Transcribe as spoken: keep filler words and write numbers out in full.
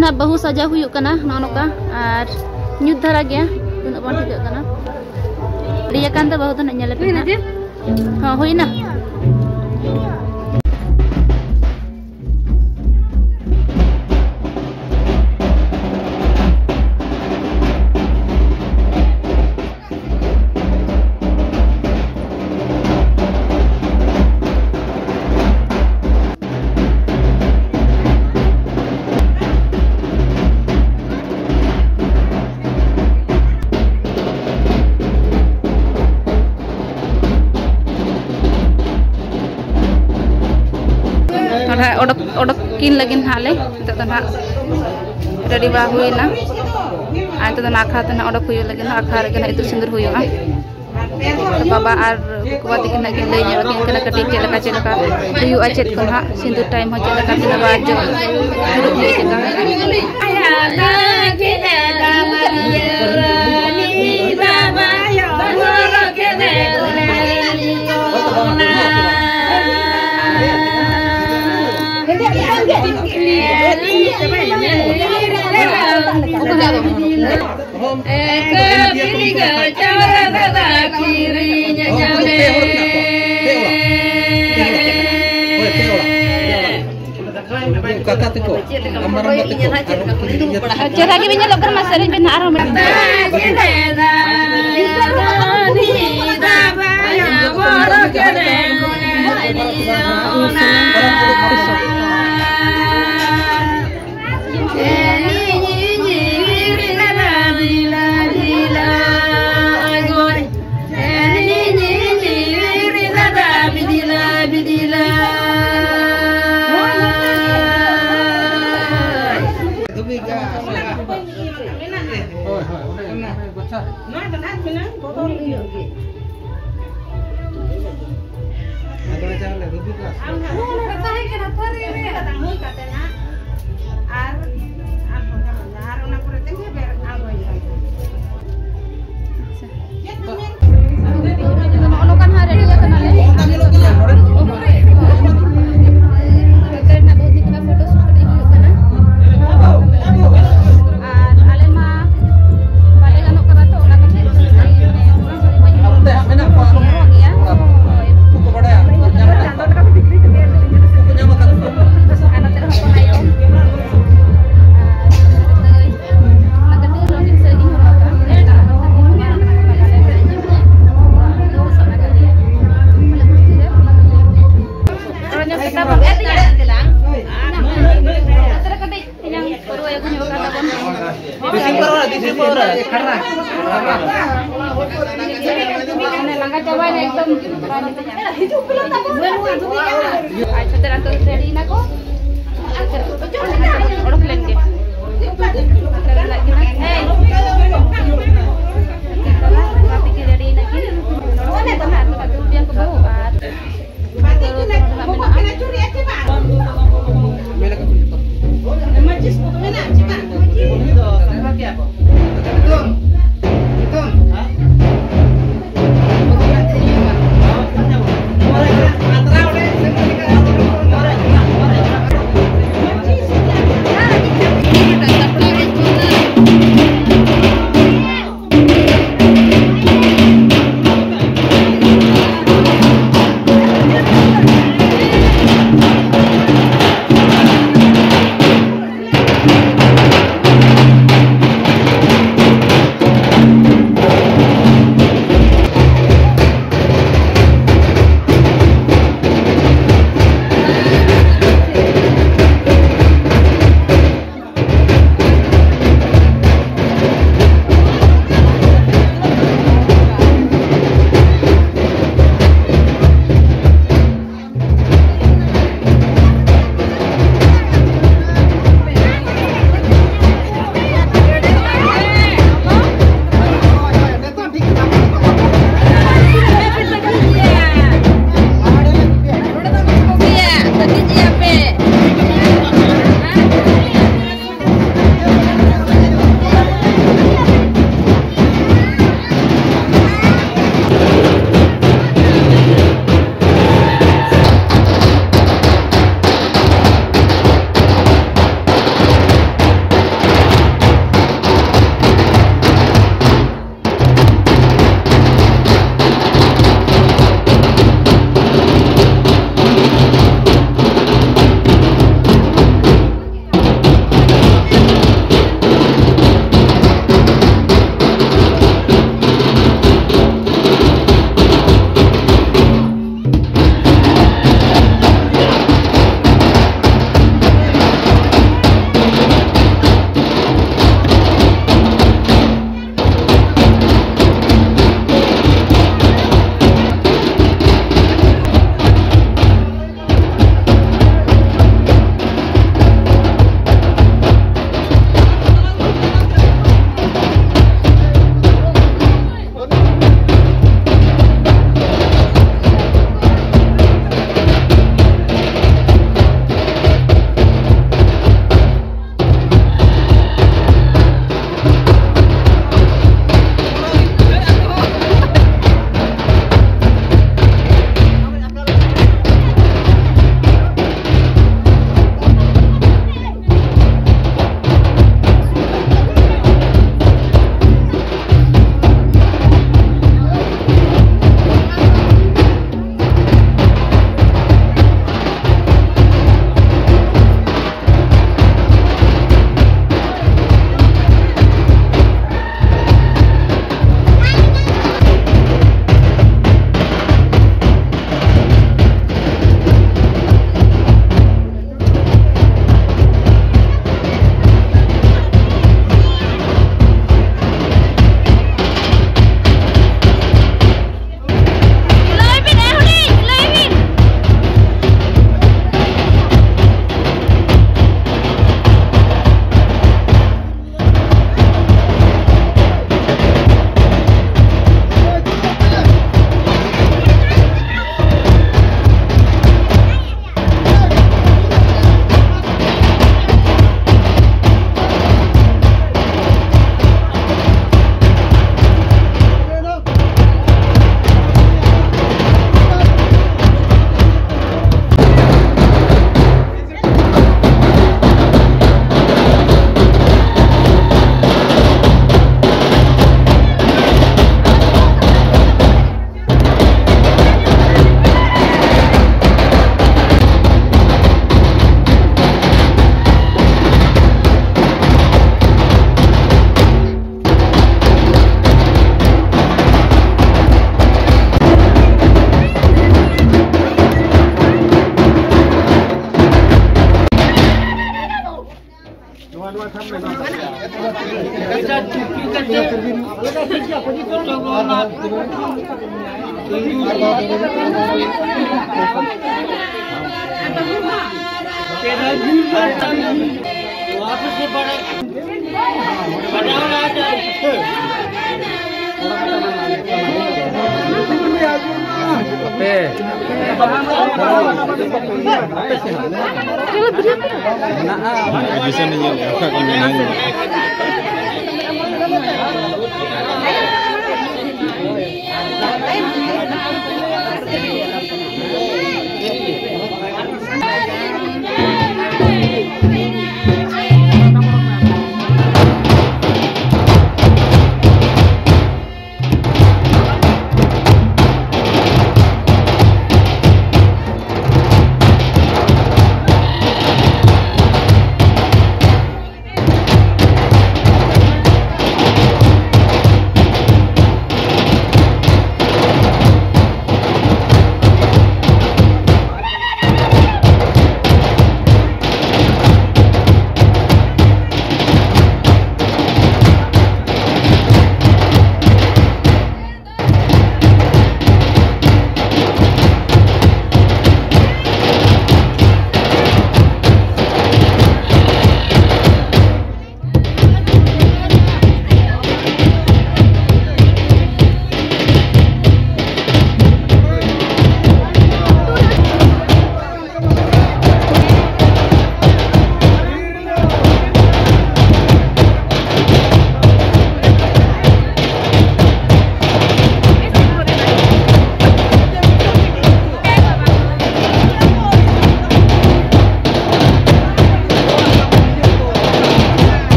ᱱᱟᱦᱟᱜ ᱵᱟᱹᱦᱩ ᱥᱟᱡᱟᱣ ᱦᱩᱭᱩᱜ ᱠᱟᱱᱟ ᱱᱚᱜᱼᱚ ᱱᱚᱝᱠᱟ, ᱟᱨ ᱧᱩᱛ ᱫᱷᱟᱨᱟ ᱜᱮᱭᱟ, ᱩᱱᱟᱹᱜ ᱵᱟᱝ ᱴᱷᱤᱠᱟᱹᱜ ᱠᱟᱱᱟ᱾ ᱞᱟᱹᱭ ᱟᱠᱟᱱ ᱫᱚ ᱵᱟᱹᱦᱩ ᱫᱚ ᱱᱟᱦᱟᱜ ᱧᱮᱞ ᱟᱯᱮ ᱦᱩᱭᱱᱟ ᱱᱟᱦᱟᱜ᱾ ᱡᱮ? ᱦᱚᱸ, ᱦᱩᱭᱱᱟ᱾ ᱛᱟᱦᱞᱮ ᱚᱰᱚᱠ, ᱚᱰᱚᱠ ᱠᱤᱱ ᱞᱟᱹᱜᱤᱫ ᱱᱟᱦᱟᱜ ᱞᱮ, ᱱᱤᱛᱚᱜ ᱫᱚ ᱱᱟᱦᱟᱜ ready ᱵᱟᱲᱟ ᱦᱩᱭᱱᱟ᱾ ᱟᱨ ᱱᱤᱛᱚᱜ ᱫᱚ ᱱᱟᱦᱟᱜ ᱟᱠᱷᱲᱟ ᱛᱮ ᱱᱟᱦᱟᱜ ᱚᱰᱚᱠ ᱦᱩᱭᱩᱜ ᱞᱟᱹᱜᱤᱫ ᱱᱟᱦᱟᱜ, ᱟᱠᱷᱲᱟ ᱨᱮᱜᱮ ᱱᱟᱦᱟᱜ ᱤᱛᱩᱫ ᱥᱤᱸᱫᱩᱨ ᱦᱩᱭᱩᱜᱼᱟ᱾ ᱵᱟᱵᱟ ᱟᱨ ᱵᱟᱵᱟ ᱛᱟᱹᱠᱤᱱ ᱱᱟᱦᱟᱜ ᱠᱤᱱ ᱞᱟᱹᱭ ᱧᱚᱜ ᱟᱹᱠᱤᱱ ᱠᱟᱱᱟ ᱠᱟᱹᱴᱤᱡ ᱪᱮᱫ ᱞᱮᱠᱟ, ᱪᱮᱫ ᱞᱮᱠᱟ ᱦᱩᱭᱩᱜᱼᱟ, ᱪᱮᱫ ᱠᱚ ᱱᱟᱦᱟᱜ ᱥᱤᱸᱫᱩᱨ time ᱦᱚᱸ ᱪᱮᱫ ᱞᱮᱠᱟ ᱛᱤᱱᱟᱹᱜ ᱵᱟᱨ ᱡᱚᱜ ᱫᱩᱲᱩᱵ ᱦᱩᱭᱩᱜ ᱪᱮᱫ ᱞᱮᱠᱟ᱾ ᱠᱟᱠᱟ ᱛᱟᱠᱚ, ᱟᱢ ᱢᱟᱨᱟᱝᱵᱟ ᱛᱟᱠᱚ, ᱟᱨ ᱩᱱᱠᱤᱱ ᱤᱭᱟᱹ ᱪᱮᱦᱨᱟ ᱜᱮᱵᱤᱱ ᱧᱮᱞᱚᱜ ᱠᱟᱱᱟ, ᱢᱟ ᱥᱮᱨᱮᱧ ᱵᱮᱱ ᱟᱨᱦᱚᱸ ᱢᱤᱫ ᱫᱷᱟᱣ᱾ ᱦᱳᱭ, ᱦᱳᱭ, ᱚᱸᱰᱮ, ᱚᱸᱰᱮ ᱜᱚᱪᱷᱟ ᱨᱮ᱾ ᱱᱚᱣᱟ ᱫᱚ ᱱᱟᱦᱟᱜ ᱛᱤᱱᱟᱹᱜ ᱵᱚᱫᱚᱞ ᱧᱚᱜ ᱜᱮ᱾ ᱟᱫᱚ ᱪᱟᱞᱟᱜ ᱞᱮ, ᱨᱩᱵᱤ ᱠᱞᱟᱥ᱾ ᱟᱢ ᱱᱟᱦᱟᱜ ᱛᱟᱦᱮᱸ ᱠᱟᱱᱟ, ᱛᱷᱟᱹᱨᱤ ᱨᱮ᱾ ᱦᱩᱭ ᱠᱟᱛᱮ ᱱᱟᱦᱟᱜ, ᱟᱨ, ᱟᱨ ᱚᱱᱟ ᱯᱚᱨᱮ ᱛᱮ ᱵᱮᱨ ᱟᱬᱜᱚᱭ ᱦᱩᱭᱩᱜᱼᱟ᱾ ᱱᱚᱜᱼᱚ ᱱᱚᱝᱠᱟ ᱱᱟᱦᱟᱜ ready ᱟᱠᱟᱱᱟᱞᱮ᱾ ᱱᱚᱛᱮ ᱨᱮᱱᱟᱜ ᱵᱟᱹᱦᱩ ᱛᱤᱠᱤᱱᱟᱜ photo shoot ᱠᱟᱹᱴᱤᱡ ᱦᱩᱭᱩᱜ ᱠᱟᱱᱟ᱾ ᱛᱟᱵᱚᱱ ᱮ ᱛᱤᱧᱟ ᱛᱮᱞᱟᱝ᱾ ᱱᱚᱛᱮ ᱨᱮ ᱠᱟᱹᱴᱤᱡ ᱛᱮᱞᱟᱝ ᱯᱟᱹᱨᱣᱟᱹ ᱟᱹᱜᱩ ᱧᱚᱜ ᱠᱟᱜ ᱛᱟᱵᱚᱱ᱾ ᱫᱮᱥᱤ ᱯᱟᱹᱣᱨᱟᱹ, ᱫᱮᱥᱤ ᱯᱟᱹᱣᱨᱟᱹ᱾ ᱢᱟᱱᱮ ᱞᱟᱸᱜᱟ ᱪᱟᱵᱟᱭᱮᱱᱟ ᱮᱠᱫᱚᱢ᱾ ᱟᱪᱪᱷᱟ, ᱛᱮᱞᱟᱝ ᱛᱚ ᱨᱮᱰᱤᱭᱮᱱᱟ ᱠᱚ᱾ ᱚᱰᱚᱠ ᱞᱮᱱ ᱜᱮ᱾ ᱦᱮᱸ᱾ ᱜᱟᱛᱮ ᱠᱤᱱ ᱨᱮᱰᱤᱭᱮᱱᱟ ᱠᱤᱱ᱾ ᱱᱚᱰᱮ ᱠᱷᱚᱱᱟᱜ ᱟᱨ ᱫᱩᱞ ᱯᱮᱭᱟ ᱠᱚ ᱵᱟᱹᱦᱩ ᱟᱨ ᱟᱯᱮ ᱢᱮᱱᱟᱜᱼᱟ᱾ ᱟᱹᱰᱤ ᱥᱟᱺᱜᱤᱧ ᱧᱮᱞ ᱚᱠᱟ ᱠᱚ ᱢᱮᱱᱟᱜᱼᱟ᱾